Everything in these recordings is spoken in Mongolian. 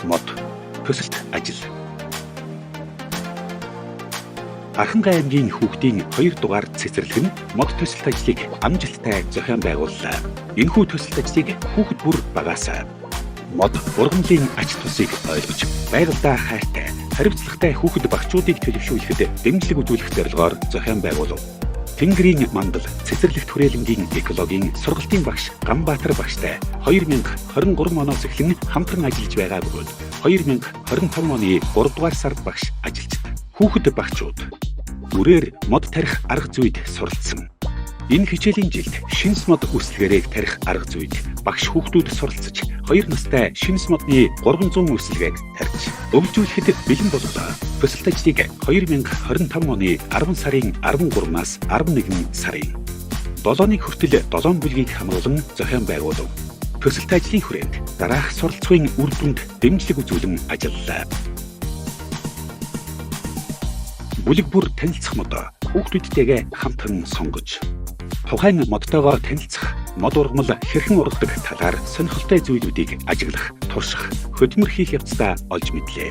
Мод төсөлт ажил. Архангай аймгийн хүүхдийн 2 дугаар цэцэрлэг нь мод төсөлт ажлыг амжилттай зохион байгууллаа. Энэхүү төсөлт ажлыг хүүхэд бүр багаасаа мод ургамлын ач тусыг ойлгож, байгальдаа хайртай, хариуцлагатай хүүхэд багчуудыг төлөвшүүлэхэд дэмжлэг үзүүлэх зорилгоор зохион байгуулав. Тэнгэрийн мандал цэцэрлэгт хүрээлэнгийн экологийн сургалтын багш Ганбаатар багштай 2023 оноос эхлэн хамтран ажиллаж байгаа бөгөөд 2025 оны 3 дугаар сард багш ажилчид. Хүүхэд багчууд үрээр мод тарих арга зүйд суралцсан. Энэ хичээлийн жилд шинс мод үслэгээрээ тарих арга зүйд багш хүүхдүүд суралцаж, 2 настай шинс модны 300 үслэгээг тарьж өвлжүүлэхэд бэлэн боллоо. Төсөлт ажлыг 2025 оны 10 сарын 13-наас 11 сарын 7-ыг хүртэл 7 бүлгийг хамруулан зохион байгуулав. Төсөлт ажлын хүрээнд дараах суралцахын үр дүнд дэмжлэг үзүүлэн ажиллалаа. Бүлэг бүр танилцах модоо хүүхдүүдтэйгээ хамтран сонгож, тухайн модтойгоо танилцах, мод ургамал хэрхэн ургадаг талаар сонирхолтой зүйлүүдийг ажиглах, турших, хөдөлмөр хийх явцдаа олж мэдлээ.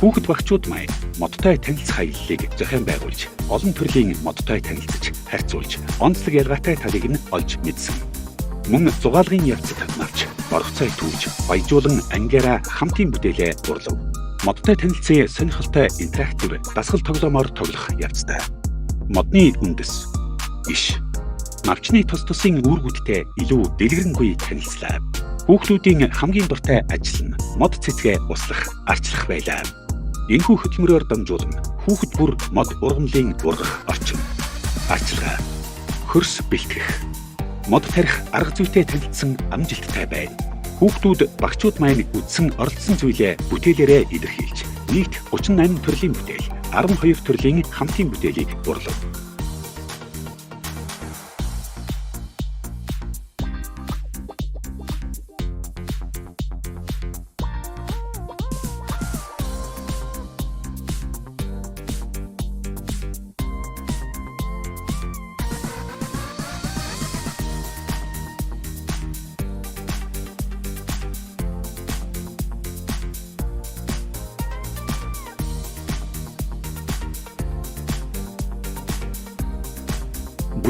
Хүүхэд багчууд маань модтой танилцах аяллыг зохион байгуулж, олон төрлийн модтой танилцаж, харьцуулж, онцлог ялгаатай талыг нь олж мэдсэн. Мөн зугаалгын явцад навч, оргоцой түүж, баяжуулан ангиараа хамтын бүтээлээ урлав. Модтой танилцсан сонирхолтой интерактив дасгал тоглоомоор тоглох явцтай. Модны үндэс, иш, навчны тус тусын үүргүүдтэй илүү дэлгэрэнгүй танилцлаа. Хүүхдүүдийн хамгийн дуртай ажил нь мод цэцгээ услах, арчлах байлаа. Энэхүү хөдөлмөрөөр дамжуулан хүүхэд бүр мод ургамлын ургах орчин, арчилгаа, хөрс бэлтгэх, мод тарих арга зүйтэй танилцсан амжилттай байна. Хүүхдүүд багчууд маань үзсэн оролцсон зүйлээ бүтээлээрээ илэрхийлж, нийт 38 төрлийн бүтээл, 12 төрлийн хамтын бүтээлийг урлав.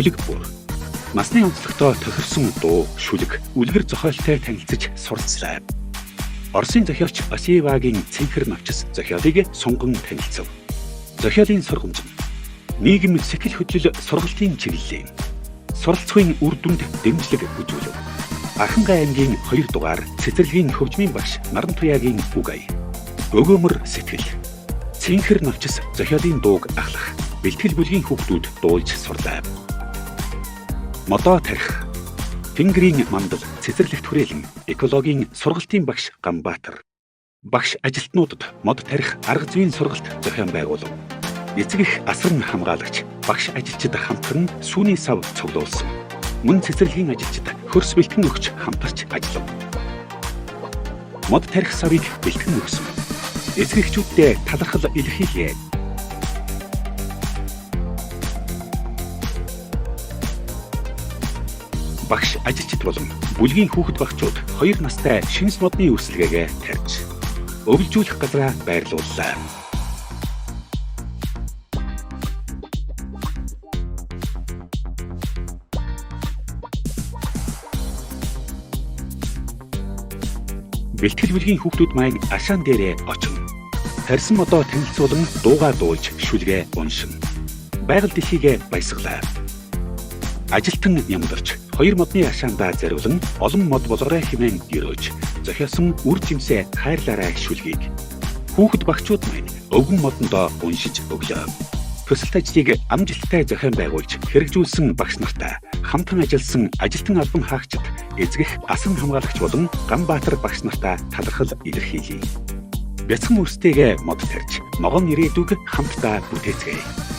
Бүлэг бүр насны онцлогтой тохирсон дуу, шүлэг, үлгэр зохиолтой танилцаж суралцлаа. Оросын зохиолч Осиевагийн Цэнхэр навчис зохиолыг сунган танилцав. Зохиолын сургамж нь нийгэм сэтгэл хөдлөл сургалтын чиглэлийн суралцахын үр дүнд дэмжлэг үзүүлв. Архангай аймгийн 2 дугаар цэцэрлэгийн хөгжмийн багш Нарантуяагийн үг ая. Өгөөмөр сэтгэл. Цэнхэр навчис зохиолын дууг ахлах бэлтгэл бүлгийн хүүхдүүд дуулж сурлаа. Модоо тарих. Тэнгэрийн мандал цэцэрлэгт хүрээлэн экологийн сургалтын багш Ганбаатар. Багш ажилтнуудад мод тарих арга зүйн сургалт зохион байгуулав. Эцэг эх асран хамгаалагч багш ажилчид хамтран сүүний сав цуглуулсан. Мөн цэцэрлэгийн ажилчид хөрс бэлтгэн өгч хамтарч ажиллав. Мод тарих савыг бэлтгэн өгсөн. Эцэг эхчүүддээ талархал илэрхийлье. Багш ажилчид болон бүлгийн хүүхэд багчууд 2 настай шинс модны үсэлгээгээ тарьж өвлжүүлэх газраа байрлууллаа. Бэлтгэл бүлгийн хүүхдүүд маань ашаан дээрээ очин. Тарьсан модоо танилцуулан дуугаа дуулж шүлгээ уншин. Байгаль дэлхийгээ баясгалаа. Ажилтан нямдарч хоёр модны ашаандаа зориулан олон мод болоорой хэмээн ерөөж зохиосон үр жимсээ хайрлаарай шүлгийг. Хүүхэд багчууд маань өвгөн модондоо уншиж өглөө. Төсөлт ажлыг амжилттай зохион байгуулж хэрэгжүүлсэн багш нартаа хамтран ажилласан ажилтан албан хаагчид эцэг эх асан хамгаалагч болон Ганбаатар багш нартаа талархал илэрхийлье. Бяцхан өрстэйгээ мод тарьж, ногоон ирээдүг хамтдаа бүтээцгээе.